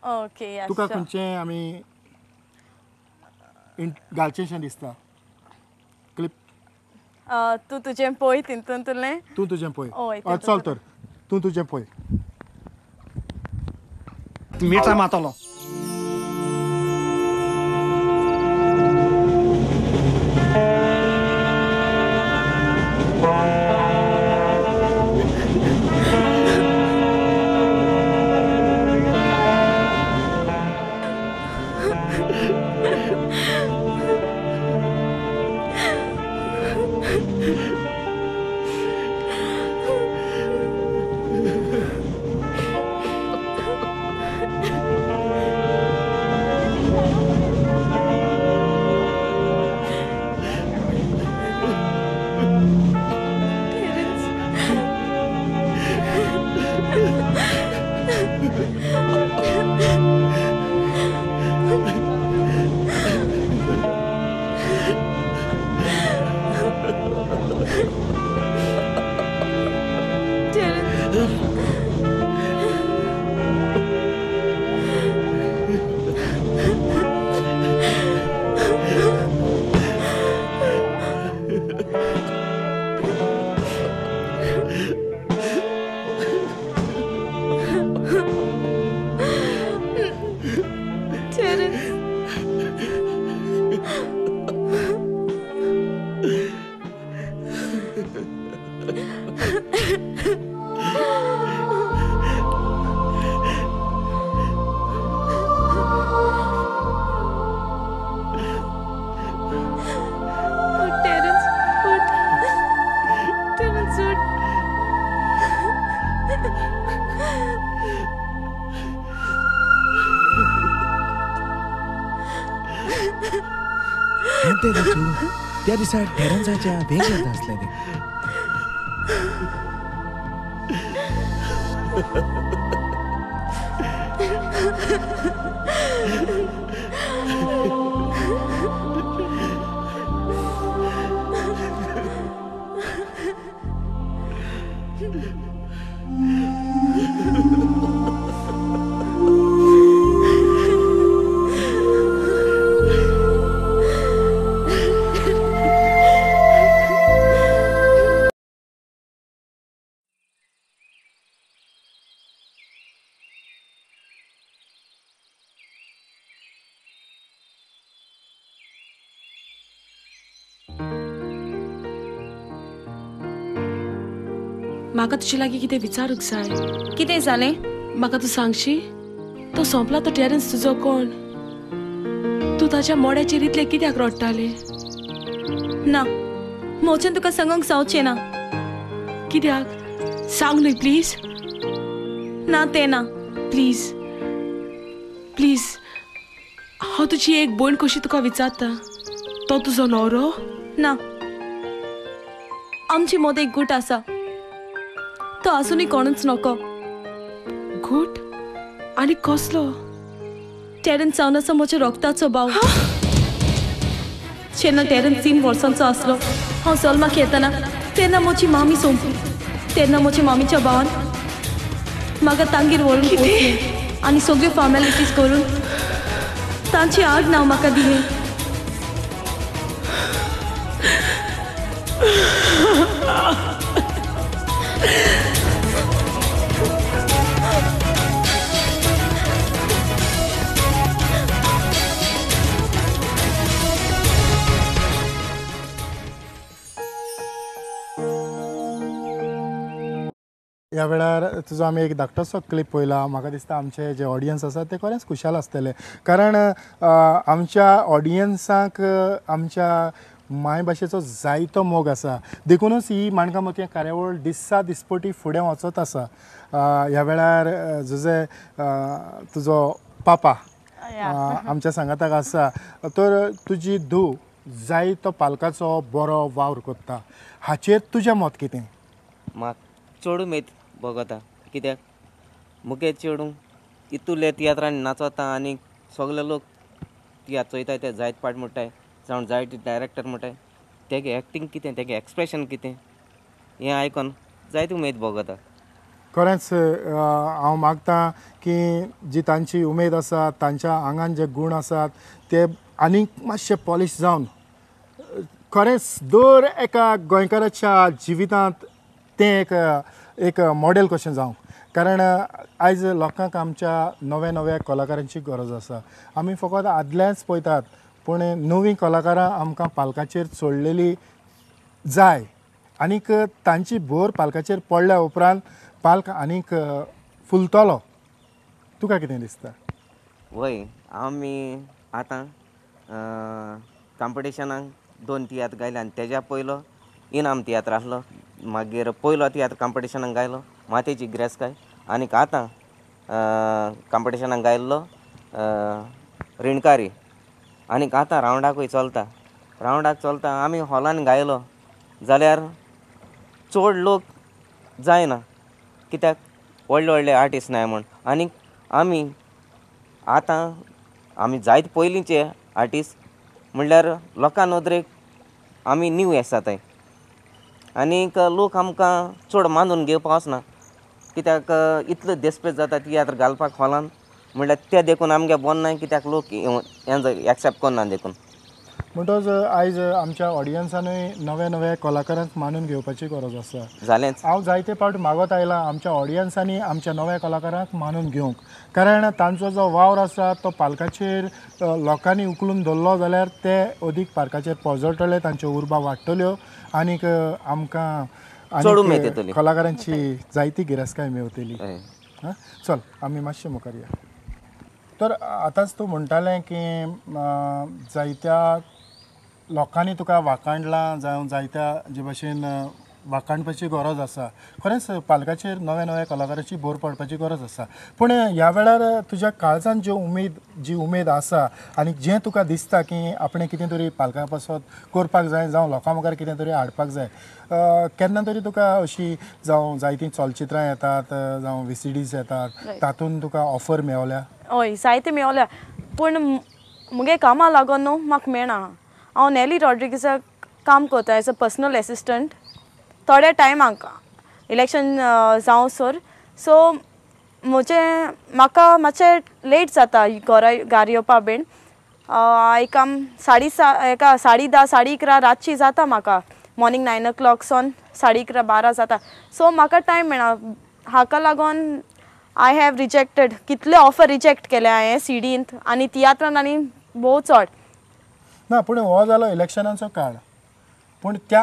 Okay, तुका खंयचें आमी घालचेंशें दिसता क्लिप? तूं तुजें पळय तितून तुलें. तूं तुजें पळय. चल तर तूं तुजें पळय. मिठा मातलो. त्या दिसा टेरन्साच्या वेगळें आसलें तें. म्हाका तुजे लागीं कितें विचारूंक जाय. कितें जालें? म्हाका तूं सांगशी, तो सोंपला तो टेरन्स तुजो कोण? तूं ताच्या मोड्याचेर इतलें कित्याक रडटालें? ना, म्हज्यान तुका सांगूंक जावचें ना. कित्याक? सांग न्हय प्लीज. ना तें ना. प्लीज प्लीज, हांव तुजी एक भयण कशी तुका विचारता, तो तुजो न्हवरो? ना, आमची मदें एक गूट आसा, तो आसूनय कोणूच नको. गूट? आनी कसलो? टेरन्स जावन आसा म्हज्या रोगताचो भाव. जेन्ना टेरन्स 3 वर्सांचो आसलो, हांव जल्माक येतना तेन्ना म्हजी मामी सोंपली. तेन्ना म्हज्या मामीच्या भावान म्हाका तांगेर व्हरून पोसलें आनी सगळ्यो फॉर्मेलिटीज करून तांची आड नांव म्हाका दिलें. ह्या वेळार तुजो आमी एक धाकटोसो क्लिप पळयला. म्हाका दिसता आमचे जे ऑडियन्स आसा ते खरेंच खुशाल आसतले, कारण आमच्या ऑडियन्साक आमच्या मायभाशेचो जायतो मोग आसा. देखूनच ही माणकां मोतयां कार्यावळ दिसा दिसपटी फुडें वचत आसा. ह्या वेळार जुजे तुजो पापा आमच्या सांगाताक आसा, तर तुजी धूव जायतो पालकाचो बरो वावर करता, हाचेर तुजें मत कितें? म्हाका चड उमेद भोगता, कित्याक मुगे चेडूं इतुले तियात्रांनी नाचता आनी सगळे लोक तियात्र चोयताय, ते जायत पार्ट म्हणटाय, जावं जायत डायरेक्टर म्हणटाय, तेगे एक्टींग कितें, तेगे एक्सप्रेशन कितें, हें आयकोन जायत उमेद भोगता. खरेंच हांव मागता की जी तांची उमेद आसा, तांच्या आंगान जे गूण आसात ते आनीक मातशे पॉलिश जावन खरेंच दर एका गोंयकाराच्या जिवितांत तें एक एक मॉडेल कशें जावं. कारण आयज लोकांक आमच्या नव्या नव्या कलाकारांची गरज आसा. आमी फकत आदलेंच पळयतात, पूण नवीं कलाकारां आमकां पालकाचेर चडलेली जाय आनीक तांची भर पालकाचेर पडल्या उपरांत पालक आनीक फुलतलो. तुका कितें दिसता? वय, आमी आतां कॉम्पिटिशनाक 2 तियात्र गायले आनी तेज्या पयलो इनाम तियात्र आसलो, मागीर पयलो तियात्र कॉम्पिटिशनाक गायलो मातयेची गिरेस्तकाय, आनीक आतां कॉम्पिटिशनाक गायल्लो रिणकारी, आनीक आतां रावंडाकूय चलता. रावंडाक चलता आमी हॉलान गायलो जाल्यार चड लोक जायना, कित्याक व्हडले व्हडले आर्टिस्ट नाय म्हूण. आनीक आमी आतां आमी जायत पयलींचे आर्टिस्ट म्हणल्यार लोकां नदरेक आमी न्यू आसाताय आनीक लोक आमकां चड मानून घेवपाक वचना, कित्याक इतलो देस्पेस जाता तियात्र घालपाक हॉलान म्हणल्यार ते देखून आमगे बंद ना, कित्याक लोक एक्सेप्ट करना देखून. म्हणटच आयज आमच्या ऑडियन्सानूय नवे नवे कलाकारांक मानून घेवपाची गरज आसा. जालेंच, हांव जायते फावट मागत आयलां आमच्या ऑडियन्सांनी आमच्या नव्या कलाकारांक मानून घेवंक, कारण तांचो जो वावर आसा तो पालकाचेर लोकांनी उखलून धरलो जाल्यार ते अदीक पालकाचेर पोजळटले, तांच्यो उर्बा वाडटल्यो आनीक आमकां चड उमेद येतली, कलाकारांची जायती गिरेस्तकाय मेवतली. हां, चल आमी मातशें मुखार या. तर आतांच तूं म्हणटालें की जायत्या लोकांनी तुका वाखाणलां, जावं जायत्या जे भशेन वाखाणपाची गरज आसा. खरेंच पालकाचेर नव्या नव्या कलाकाराची भर पडपाची गरज आसा. पूण ह्या वेळार तुज्या काळजान जी उमेद आसा आनी जें तुका दिसता की आपणें कितें तरी पालका पासत करपाक जाय, जावं लोकां मुखार कितें तरी हाडपाक जाय, केन्ना तरी तुका अशी जावं जायतीं चलचित्रां येतात, जावं VCDs येतात, तातूंत तुका ऑफर मेवल्या? हय, जायते मेवल्या, पूण मुगे कामां लागून न्हू म्हाका मेळना. हांव नॅली रॉड्रिगीसाक काम करता एज अ पर्सनल एसिस्टंट थोड्या टायमाक इलेक्शन जावं सर. सो म्हजें म्हाका मातशें लेट जाता घरा घार येवपा बीन. एका 7:30 10:30 11:30 रातची जाता म्हाका. मॉर्निंग 9 o'clock सावन 11:30 12 जाता. सो म्हाका टायम मेळना. हाका लागून I have rejected कितले ऑफर रिजेक्ट केले हांवें सिडींत आनी तियात्रान आनी भोव चड. ना, पूण हो जालो इलेक्शनाचो काळ. पूण त्या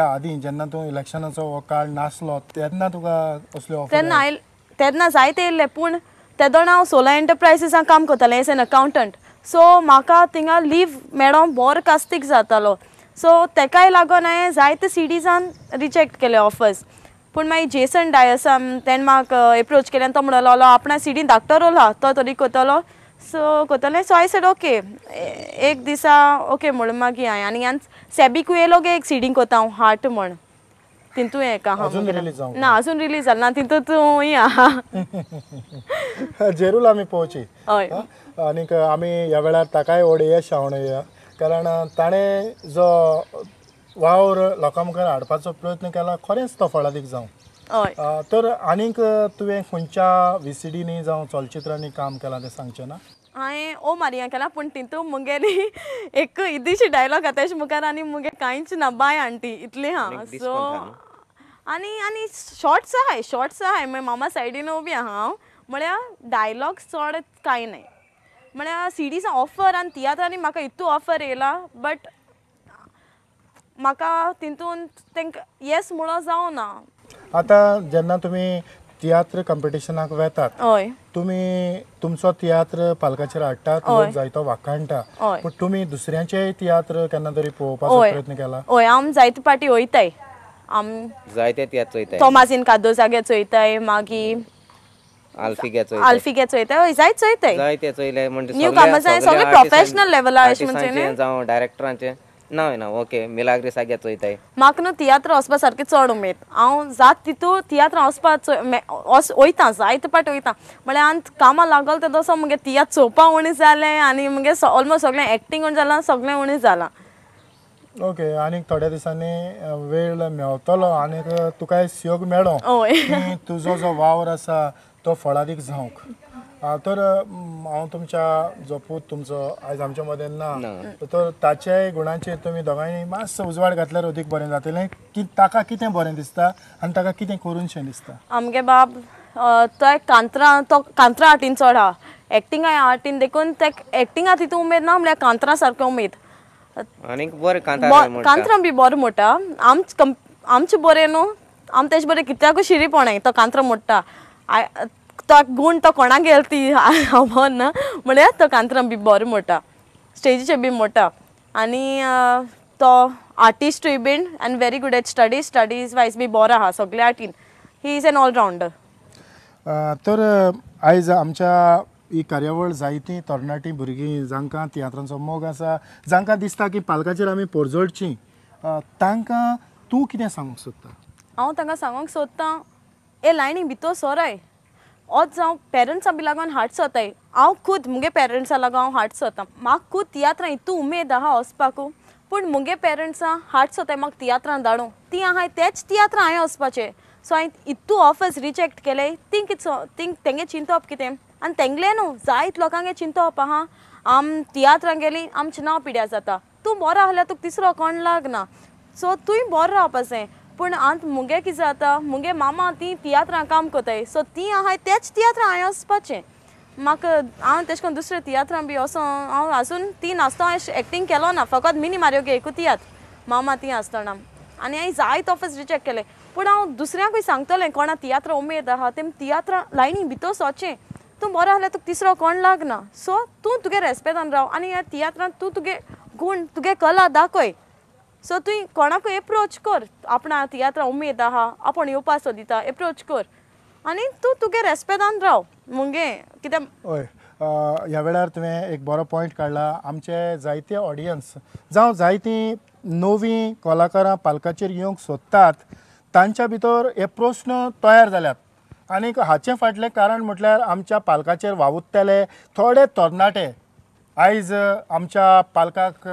आदीं जेन्ना तूं इलेक्शनाचो हो काळ नासलो तेन्ना तुका असल्यो ऑफर? तेन्ना जायते येयल्ले, पूण तेदोण हांव सोला एंटरप्रायजीसान काम करतालें एज एन अकावंटंट. सो म्हाका थिंगा लीव मेळोंक बोर कास्तीक जातालो. सो तेकाय लागून हांवें जायते सिडीजान रिजेक्ट केले ऑफर्स. पूण मागीर जेसन डायसा तेणें म्हाका एप्रोच केलें आनी तो म्हणलो आपणा सिडीन धाकटो रोल आहा तो तरी करतलो. सो करतलें. सो I said okay, एक दिसा ओके म्हणून मागीर हांवें आनी आनी सेबी कुयेलो गे एक सिडींग करता हांव हार्ट म्हण तितून एक आहा ना अजून रिलीज जालें ना, तितून तूंय आहा. जेरूल आमी पळोवची. हय, आनीक आमी ह्या वेळार ताकाय व्हड यश आंवडया, कारण ताणें जो वावर लोकां मुखार हाडपाचो प्रयत्न केला खरेंच तो फळादीक जावं. हय. तर आनीक तुवें खंयच्या VCDनी जावं चलचित्रांनी काम केलां तें सांगचें ना? हांवें ओ मारिया केला, पूण तितून मुगेली एक इल्लीशी डायलॉग आतां मुखार आनी मुगे कांयच ना, बाय आंटी इतलें आहा. सो आनी आनी शॉर्ट्स आहाय, शॉर्ट्स आहाय मागीर मामा सायडीन बी आहा हांव, म्हळ्यार डायलॉग्स चड कांय नाय. म्हळ्यार सिडीज ऑफर आनी तियात्रांनी म्हाका इतू ऑफर येयला, बट म्हाका तितून तेंकां येस म्हणून जावं ना. आतां जेन्ना तुमी तियात्र कॉम्पिटिशनाक वेतात, हय, तुमी तुमचो तियात्र पालकाचेर हाडटात, लोक जायतो वाखाणटा, पूण तुमी दुसऱ्यांचेय तियात्र केन्ना तरी पळोवपाचो प्रयत्न केला? हय, आम जायते पाटी वयताय, आम जायते तियात्र चोयताय, तोमाजीन कार्दोजागे चोयताय, मागीर आल्फिगे चोयताय. हय, जायते चोयताय, जायते चोयले. म्हणजे न्यू कामां सगळे प्रोफेशनल लेवलार अशें म्हणचें न्ही, जावं डायरेक्टरांचे ना ना ओके मिलाग्री साग्या चोयताय. म्हाका न्हू तियात्र वचपा सारकें चड उमेद. हांव जात तितू तियात्र वचपा वयता, जायते पाट वयता. म्हळ्यार आनी कामां लागल तेदोसो तसो मुगे तियात्र चोवपा उणें जालें आनी मुगे ऑलमोस्ट सगळें एक्टींग उणें जालां, सगळें उणें जालां. ओके, आनीक थोड्या दिसांनी वेळ मेवतलो आनीक तुकाय सहयोग मेळो की तुजो जो वावर आसा तो फळादीक जावंक. तर हांव तुमच्या जो पूत तुमचो आयज आमच्या मदें ना, तर ताच्याय गुणांचेर तुमी दोगांयनी मातसो उजवाड घातल्यार अदीक बरें जातलें की ताका कितें बरें दिसता आनी ताका कितें करूनशें दिसता. आमगे बाब तो एक कांतरां, तो कांतरां आर्टीन चड आहा, एक्टिंगाय आर्टीन, देखून तेक एक्टिंगा तितू उमेद ना, म्हळ्यार कांतरां सारकें उमेद. आनीक बरें कांतरां बी बरें मोडटा, आमचें बरें न्हू, आम तेजे बरें कित्याकूय शिरीपणाय तो कांतरां मोडटा. तो गूण तो कोणाक गेल ती खबर ना, म्हळ्यार तो कांतरां बी बरें मोडटा, स्टेजीचेर बी मोडटा. आनी तो आर्टिस्टूय बीन आनी very good at studies, studies wise बी बरो आहा सगळे आर्टीन, he is an allrounder. तर आयज आमच्या ही कार्यावळ जायतीं तरणाटीं भुरगीं जांकां तियात्रांचो मोग आसा, जांकां दिसता की पालकाचेर आमी पोरजोडचीं, तांकां तूं कितें सांगूंक सोदता? हांव तांकां सांगूंक सोदता हे लायनी भितर सोराय, ओत जावं पेरंट्सां बी लागून हाड सोताय. हांव खूद मुगे पेरंट्सां लागून हांव हाड सोदता, म्हाका खूद तियात्रां इतू उमेद आहा वचपाकू, पूण मुगे पेरंट्सां हाड सोताय म्हाका तियात्रां धाडूं, तीं आहाय तेच तियात्रां हांवें वचपाचें. सो हांवें इतू ऑफर्स रिजेक्ट केले, तीं कितें तीं तेंगे चिंतप कितें आनी तेंगलें न्हू जायत लोकांगे चिंतप आहा आम तियात्रां गेली आमचें नांव पिड्यार जाता, तूं बरो आहल्यार तुका तिसरो कोण लागना, सो तूंय बरो रावपाचें. पूण आतां मुगे कितें जाता, मुगे मामा तीं तियात्रां काम करताय, सो तीं आहाय तेच तियात्रां हांवें वचपाचें. म्हाका हांव तेश कोन दुसऱ्या तियात्रां बी वचोन हांव आजून ती नासतना हांवें एक्टींग केलो ना, फकत मिनी मारियो गे एकू तियात्र मामा ती आसतना, आनी हांवें जायत ऑफर्स रिजेक्ट केले. पूण हांव दुसऱ्यांकूय सांगतलें कोणा तियात्रां उमेद आहा तेम तियात्रां लायनी भितर सोचें, तूं बरो आहल्यार तुका तिसरो कोण लागना, सो तूं तुगे रेस्पेदान राव आनी ह्या तियात्रांत तूं तुगे गूण तुगे कला दाखय. सो तुवें कोणाकूय एप्रोच कर, आपणा तियात्रां उमेद आहा आपूण येवपा सोदिता, एप्रोच कर आनी तूं तुगे रेस्पेदान राव. मुगे कितें हय, ह्या वेळार तुवें एक बरो पॉयंट काडला. आमचे जायते ऑडियन्स जावं जायतीं नवीं कलाकारां पालकाचेर येवंक सोदतात, तांच्या भितर हे प्रस्न तयार जाल्यात आनीक हाचें फाटलें कारण म्हटल्यार आमच्या पालकाचेर वावुरतले थोडे तरणाटे आयज आमच्या पालकाक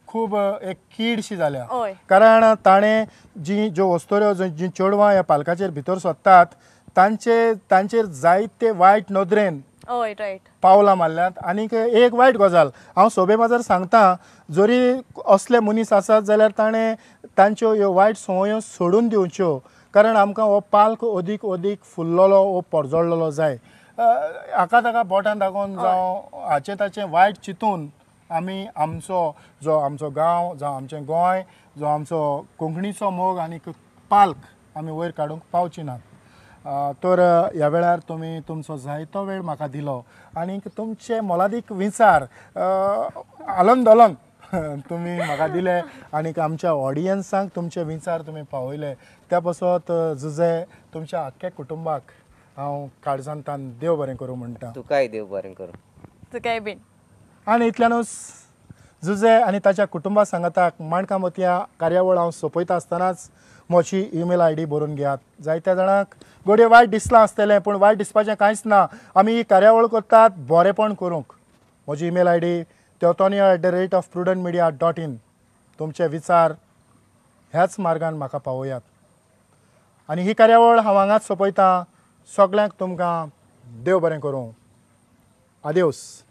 खूब एक कीडशी जाल्या, कारण ताणें जी ज्यो वस्तुऱ्यो जीं चेडवां ह्या पालकाचेर भितर सोदतात तांचे तांचेर जायते वायट नदरेन पावलां मारल्यात. आनीक एक वायट गजाल हांव सोबे माजर सांगता, जरी असले मनीस आसात जाल्यार ताणें तांच्यो ह्यो वायट संवयो सोडून दिवच्यो, कारण आमकां हो पाल्क अदीक अदीक फुल्लोलो वो परजळ्ळलो जाय. हाका ताका बोटान दाखोवन जावं हाचें ताचें वायट चिंतून आमी आमचो जो आमचो गांव जावं आमचें गोंय जो आमचो कोंकणीचो मोग आनी पाल्क आमी वयर काडूंक पावची नात. तर ह्या वेळार तुमी तुमचो जायतो वेळ म्हाका दिलो आनीक तुमचे मोलादीक विचार आलन दोलन तुमी म्हाका दिले आनीक आमच्या ऑडियन्सांक तुमचे विचार तुमी पावयले, त्या पासत जुजे तुमच्या आख्ख्या कुटुंबाक हांव काळजांतान देव बरें करूं म्हणटा. तुकाय देव बरें करूं. तुकाय बीन. आनी इतल्यानूच जुजे आनी ताच्या कुटुंबा सांगाताक माणकां मोतयां कार्यावळ हांव सोंपयता आसतनाच म्हजी ईमेल I D बरोवन घेयात. जायत्या जाणांक घडये वायट दिसलां आसतलें, पूण वायट दिसपाचें कांयच ना, आमी ही कार्यावळ करतात बरेंपण करूंक. म्हजी ईमेल I D teotonio@prudentmedia.in. तुमचे विचार ह्याच मार्गान म्हाका पावयात आनी ही कार्यावळ हांव हांगाच सोंपयतां. सगल्यांक तुमकां देव बरें करूं. आदेवस.